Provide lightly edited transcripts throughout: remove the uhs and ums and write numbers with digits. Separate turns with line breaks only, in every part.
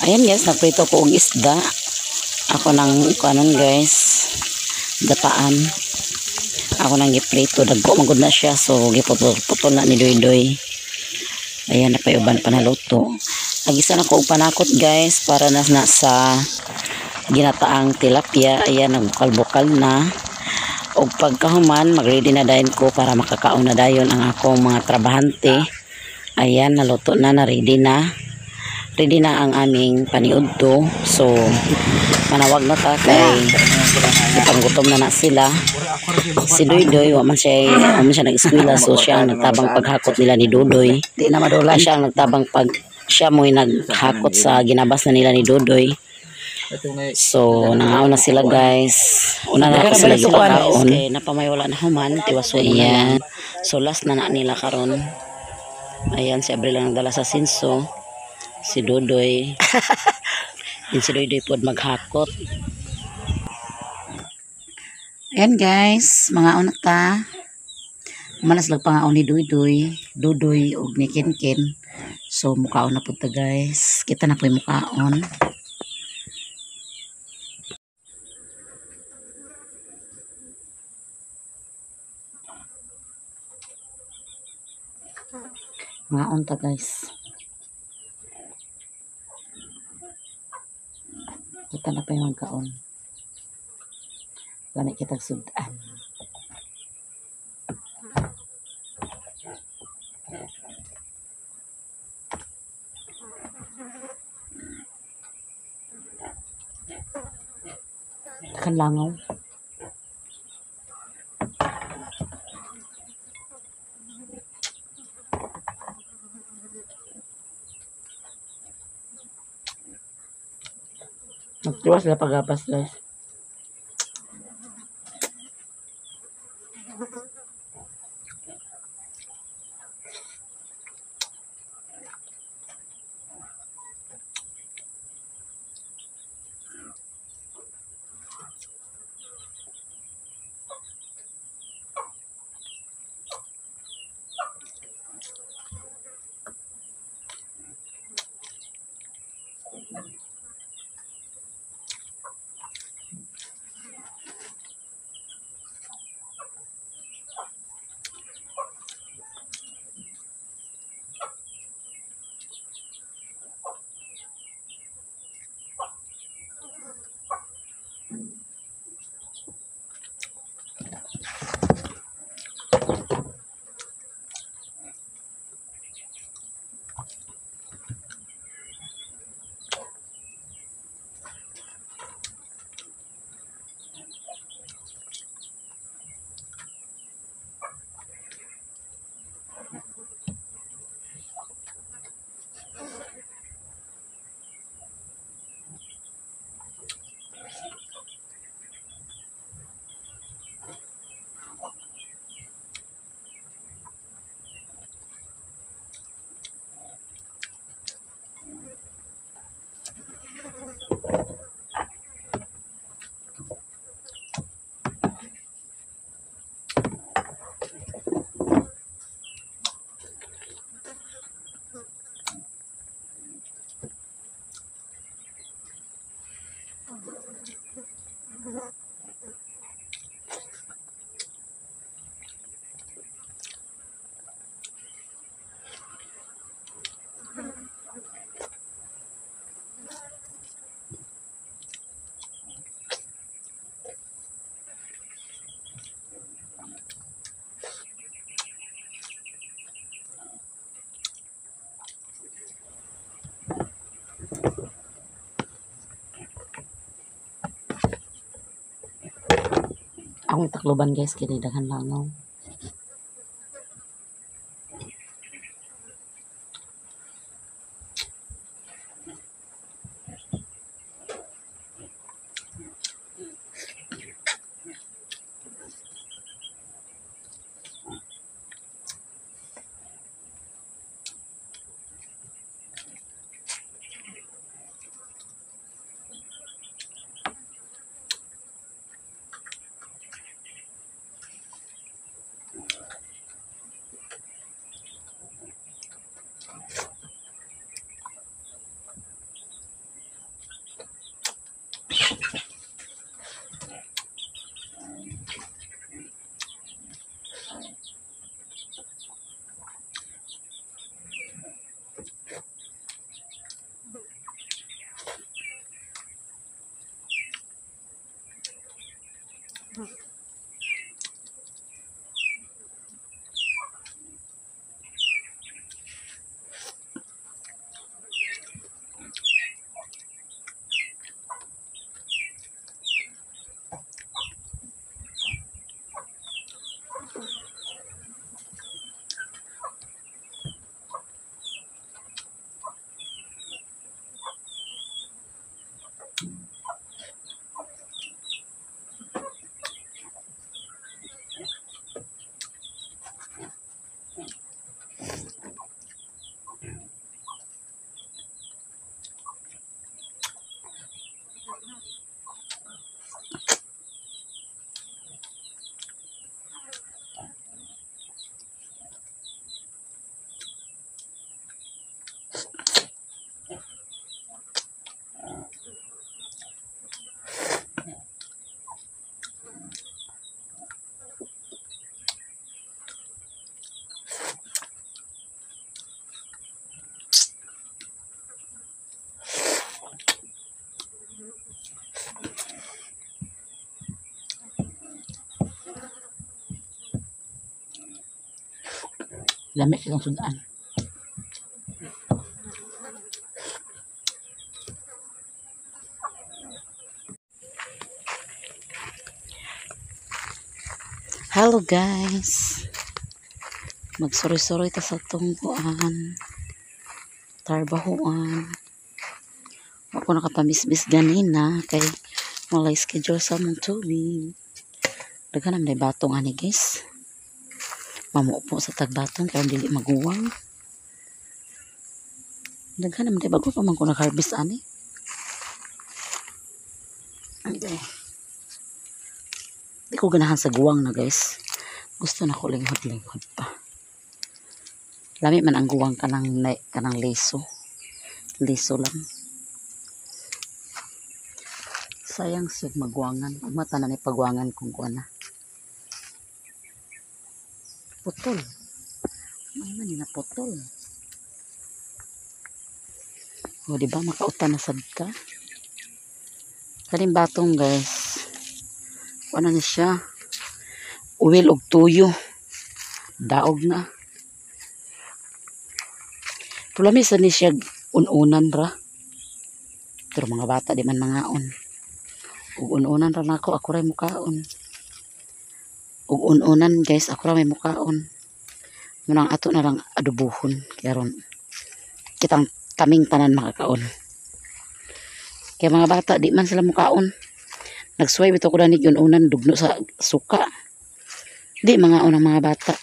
Ayan guys, nagprito ko og isda. Ako nang kanon guys, gataan. Ako nang giprito, dagko man gud na siya, so giputol-putol na ni Doydoy. Ayan, napayuban pa na luto. Nagisa na ko og panakot guys para na sa ginataang tilapia. Ayan, nagbukal-bukal na. Og pagkahuman, magready na dayon ko para makakaon na dayon ang akong mga trabahante. Ayan, naluto na, na ready na. Ready na ang aming paniudto. So, manawag na ta kay ipanggutom na na sila. Si Doydoy, wa man siya nag-eskwela, so siya ang nagtabang paghakot nila ni Dodoy.
Di na madulan.
Ay, siya ang nagtabang pag siya mo'y naghakot sa ginabas na nila ni Dodoy. So, nangaon na sila guys. Una na ako sila gipakaon. Kay napamay wala na human, tiwaso na lang. So, last na na nila karon. Ayan, si Abril ang nagdala sa sinso. Si Dodoy. Yun si Doydoy pod maghakot. Ayan guys, mga una ta. Malas lang pangaon ni Doydoy, Dodoy ug ni Kinkin. So mukaon na pud ta guys. Kita na po yung mukaon. Mangaon ta guys. Kita na pa yung magkaon. Lami kitag sudan. Takan langaw. Nagtiwas sila pagabas guys. Akong takloban guys kini daghan langaw. Lami silang sudan. Hello guys. Magsuroy-suroy ta sa tungguan. Tarbahuan. Ako nakapamismis ganina kay walay schedule sa mong tubig. Daghan naman batong ani guys. Mamupo sa tagbatong kay dili maguwang. Daghan naman bago pa man ko nag-harvest ani. Okay. Di ko ganahan sa guwang na guys. Gusto na ko linghod-linghod pa. Lami man ang guwang kanang liso. Liso lang. Sayang sig magwangan. Mata na ni pagwangan kung kuan na. Putol. May man ni na putol. O di ba makautan na sad ka? Kaning batong guys. Ano ni siya? Uwil og tuyo. Daog na. Pulami sa ni siya ununan ra. Pero mga bata di man mangaon. Ug ununan ra nako, ako ray mukaon. Ug ununan guys, ako ra may mukaon. Munang ato na lang adubuhon kay ron kitang kaming tanan makakaon. Kay mga bata di man sila mukaon. Nagsuway bitaw ko danig ununan dugno sa suka. Di mangaon ang mga bata.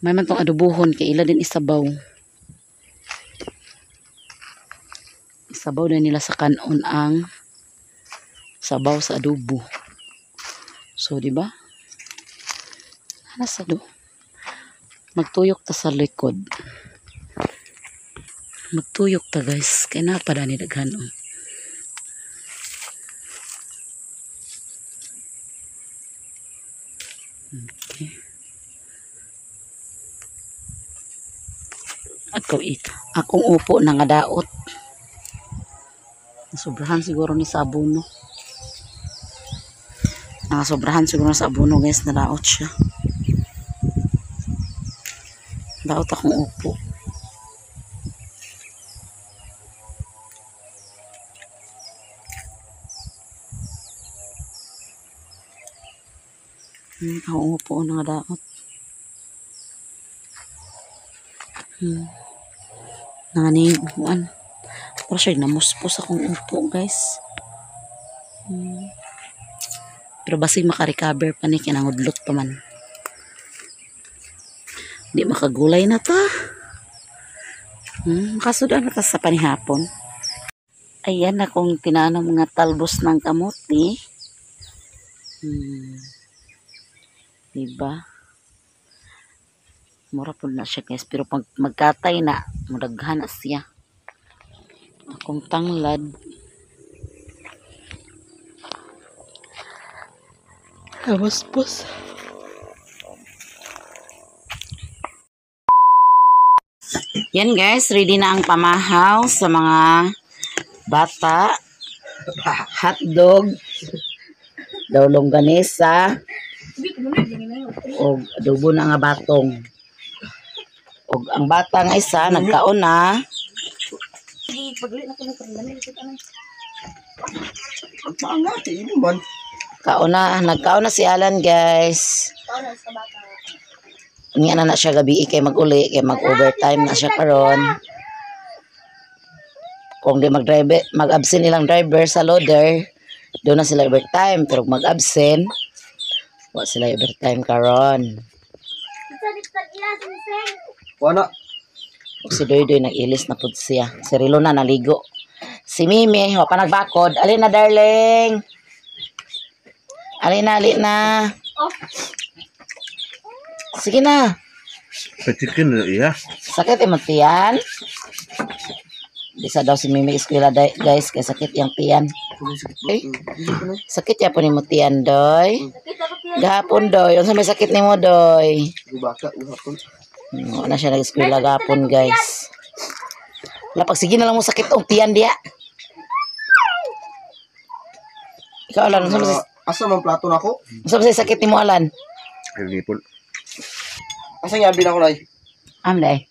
May man tong adubuhon kay ila din isabaw. Isabaw na nila sa kanon ang sabaw sa adobo. So di ba? Nasa do. Magtuyok ta sa likod. Magtuyok ta guys, kay na pa dani daghan oh. Okay. Ako ito. Akong upo na nga daot. Nasobrahan siguro ni sa abono. Nakasobrahan siguro sa abono guys, nadaot siya. Daot akong upo. Akong upo na nga daot. Nanganiguan. Pero siya, namuspos akong upo guys. Pero basig makarecover pa ni, kinangudlot pa man. Di makagulay na ta. Makasudan na ta sa panihapon. Ayan akong tinanong mga talbos ng kamote. Diba? Mura po na siya guys. Pero pag magkatay na, mudaghan na siya. Akong tanglad. Tawaspos. Yan guys, ready na ang pamahaw sa mga bata. Hotdog, daw longganisa, og adobo na nga batong. Og ang bata nga isa nagkaon na. Kaon na, nagkaon na si Alan guys. Unya na na siya gabi kay mag-uli, kay mag-overtime na siya karon. Kung di mag-drive, mag-absent ilang driver sa loader, doon na sila overtime, pero mag-absent, wa sila overtime karon.
Wala.
Si Doy Doy nag-ilis na pud siya. Si Rilo na naligo. Si Mimi, wa pa nagbakod. Alin na darling. Alin na, alin na. Sige na.
Patikin na iya.
Sakit imong tiyan. Bisa daw si Mimi eskwela guys, kay sakit yang tiyan. Eh, sakit ya po nimo tiyan, Doy. Gahapon, Doy. Unsa may sakit nimo, Doy?
Gubaka gahapon.
Wala siya nag-eskwela gahapon, guys. Wala, pag sige na lang mo sakit ang tiyan diya. Ikaw lang, unsa may
Asa man plato nako?
Unsa ba say sakit nimo, Alan?
Ay, ngipon. Asa nga abi na ko, Nay?
Am day.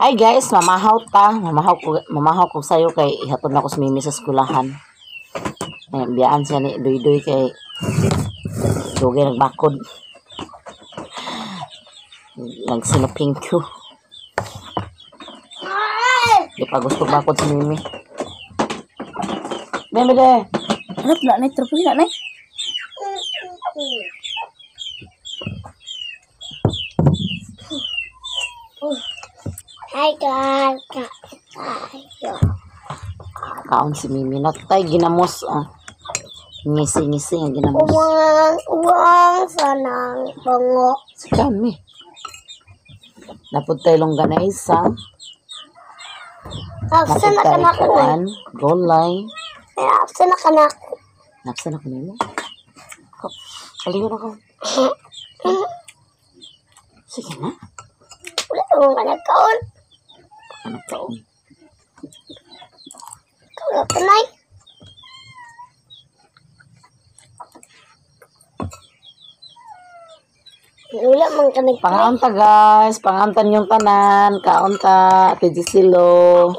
Hi guys, mamahaw ta. Mamahaw ko sayo kay ihatod na ko si Mimi sa eskulahan. Ay, biyaan siya ni Duy-Duy kay dugay nagbakod. Nagsinuping ko. Di pa gusto bakod si Mimi. Mimi de.
Harap na nay, trupo na nay.
Hi guys, kain tayo.
Kaon si Mimi. Natay ginamos. Oh. Ngisi-ngisi nga ginamos.
Uwang, uwang sanang bango.
Si kami. Napod tayo longganisa.
Absa
Napod
na ka
tayo
na ko.
kuan. Gulay.
Absa na ka na ko.
Napsa na ko nimo. Kaligo na ko. Sige na.
Wala akong ka nagkaon.
Ano kaon?
Wala pa nay. Wala man ka nagkaon.
Pangaunta guys, pangauntan yung tanan, kaunta, Ate Gisilo,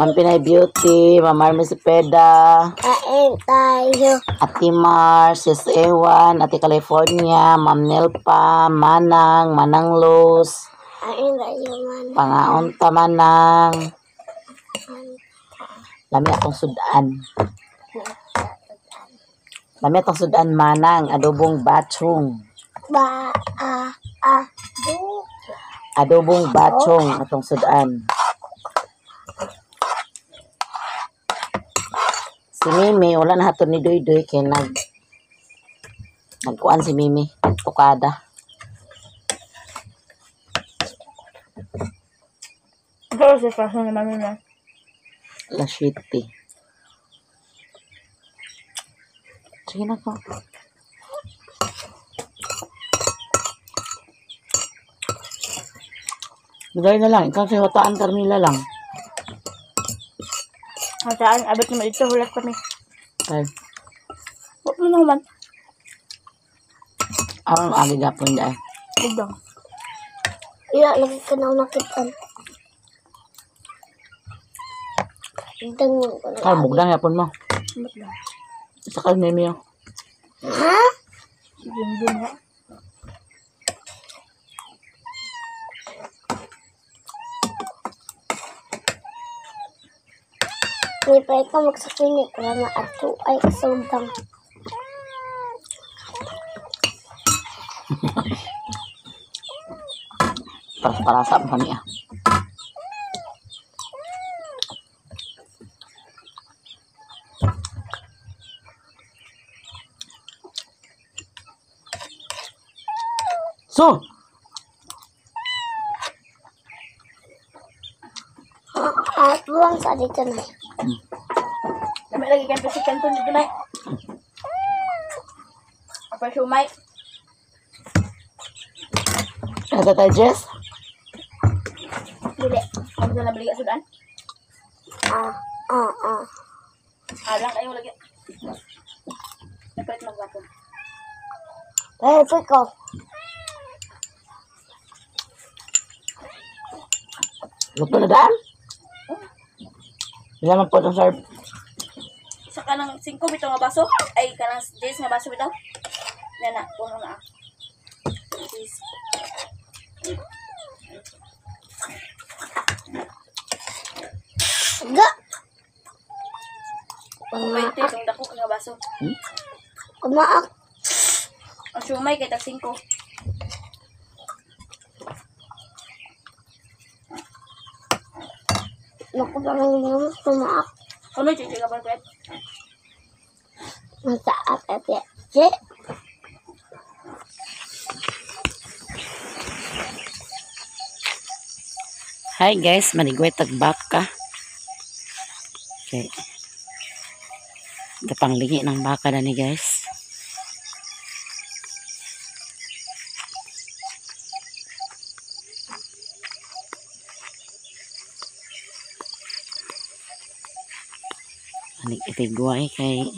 Ma'am Pinay Beauty, Ma'am Army Cepeda,
Kain tayo.
Ate Mar, Sis Ewan, Ate California, Ma'am Nelpa, Manang, Manang Luz,
Kain tayo man.
pangaunta Manang. Lami akong sudan. Lami akong sudan Manang, adobong batchong.
Ba, a, a, bu.
Adobong batchong atong sudan. Si Mimi, wala na hatod ni Duy Duy kay nagkuan si Mimi, tukada.
Pero sa kaso ni mami na.
La shitty. Sige na ko. Bigay na lang. Ikaw sa wataan Carmila lang.
Hataan, abot naman dito, hulat kami.
Ay,
Huwag mo naman.
ang agi gapon dai.
Tigdong.
Wala lagi ka na nakitaan. Dangon ko na.
Kar bugdang yapon mo.
Ba't lang?
Sa kay Mimi oh.
Ha?
Yun din ha.
Hindi pa ikaw magsakinig para maatu ay kasundang.
Para para sa pa niya. So,
At buwang sa dito na.
May lagi kang pasikan to dito may. Apa siumay?
ano tayo, Jess?
Dili. Ang na bili ka sudan.
Ah, ah, ah.
Alang kayo lagi. Napalit magwapon.
Pero ko.
Luto na daan? Wala man po itong serve.
Sa kanang 5 bitaw nga baso, ay kanang 10 nga baso bitaw. Na na, puno na. Please.
Ga!
20 itong dako nga baso.
Kumaak.
Ang siumay kay tag 5.
Makubangan mo sumaak.
Ano yung chichi ka ba, Fred?
Nasa ate. Si.
Hi guys, manigway tagbaka. Okay. Gapanglingi ng baka na ni guys. Anig itigway kay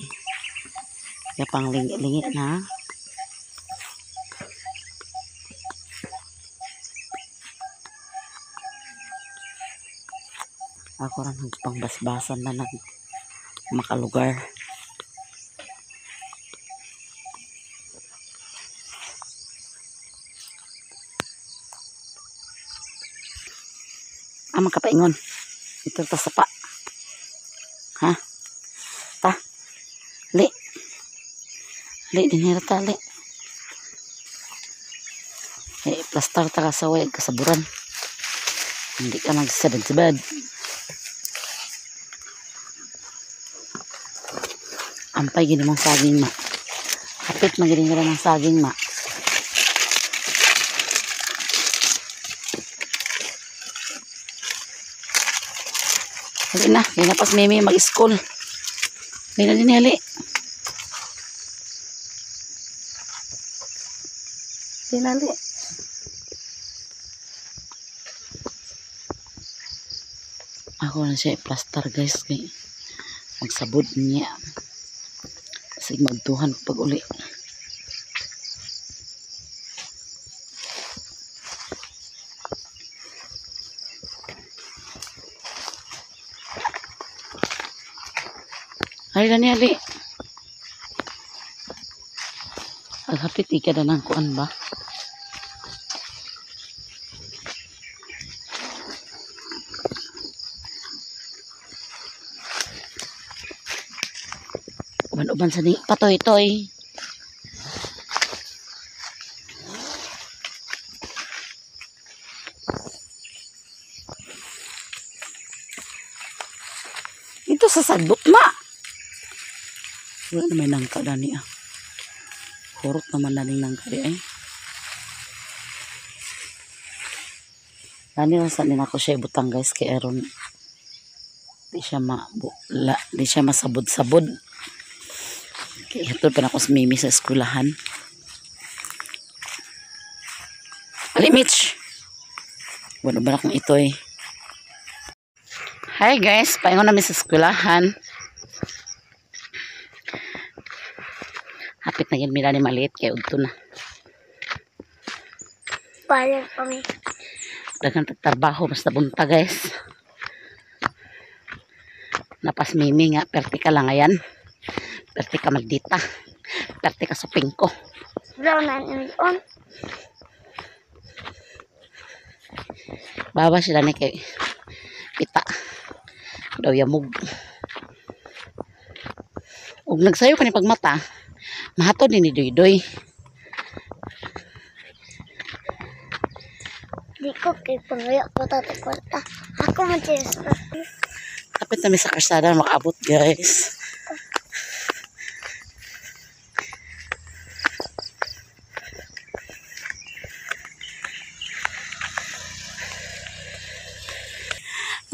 gapanglingi-lingi na. Ako rin nagpangbasbasan na nag makalugar. Ah, magkapaingon. Ito ta sapa. Ha? Ta. Li. Li, dinhira ta, li. Eh, plastar ta kasaway, kasaburan. Hindi ka magsabad-sabad. Ampay gini mong saging ma. Kapit magini nila ng saging ma. Hali na, hindi na pas mimi mag-school. Hali na din, hali. Hali na, hali. Ako na siya i-plaster guys kay magsabod niya. Sige magduhan pag uli. Hali na niya, hali. Ang hapit, ika na ng kuan ba? Uban-uban sa ni patoy-toy. Ito sa sadbot ma. Wala na may nangka dani ah. Horot naman na ning nangka di ay. Dani lang sa nina ko siya ibutang guys kay aron di siya mabula, di siya masabod-sabod. Kaya ito pa na ako sa Mimi sa eskulahan. Ali, Mitch! Wala ba akong ito eh. Hi guys! Paingon namin sa eskulahan. Hapit na yun, mila ni maliit kaya udto na.
Balik kami.
Daghang tagtrabaho, basta bunta guys. Napas Mimi nga, perti ka lang ayan. Perti ka maldita. Perti ka sa pingko.
Brown and on.
Baba sila ni kay pita. Daw yamog. Ug nagsayo ka ni pagmata, mahatod ni Doydoy.
Di ko kay pangayo ko tata kwarta. Ako man siya.
Kapit na mi sa karsada makaabot guys.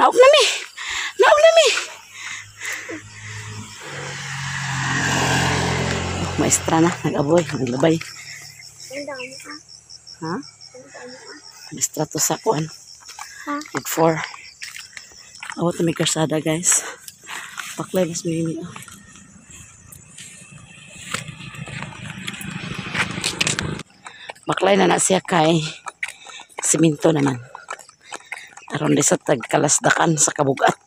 Naog na mi. Naog na mi. Oh, maestra na nag-aboy, naglabay. Ha? Maestra to sa kuan.
Ha?
Grade 4. Awat na may karsada guys. Paklay mas may Baklay na na siya kay siminto naman. Aron di sa tagkalasdakan sa kabugat.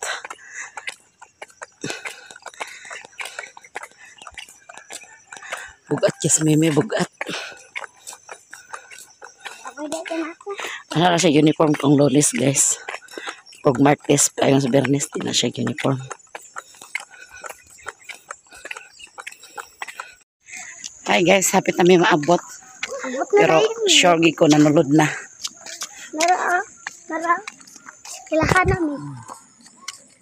Bugat yes meme bugat. Ano na siya uniform kong Lunes guys. Pag Martes pa yung sa Bernes di na siya uniform. Hi guys, happy na may maabot. Pero sure gi ko nanulod na.
Nara, nara. Kilahan namin.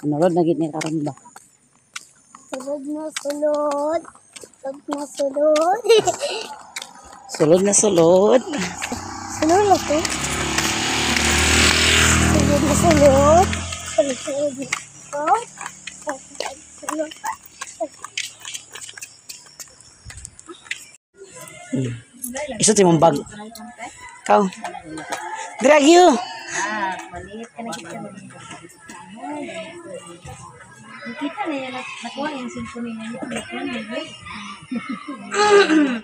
Nulod na gid ni karon ba?
Sulod na sulod. Sulod na sulod.
Sulod na sulod.
Sulod na to. Sulod na sulod. Sulod sulod na sulod. Sulod sulod.
Isot imong bag. Kaw. Drag you.
Nakita na yan, nakuha yung cellphone niya.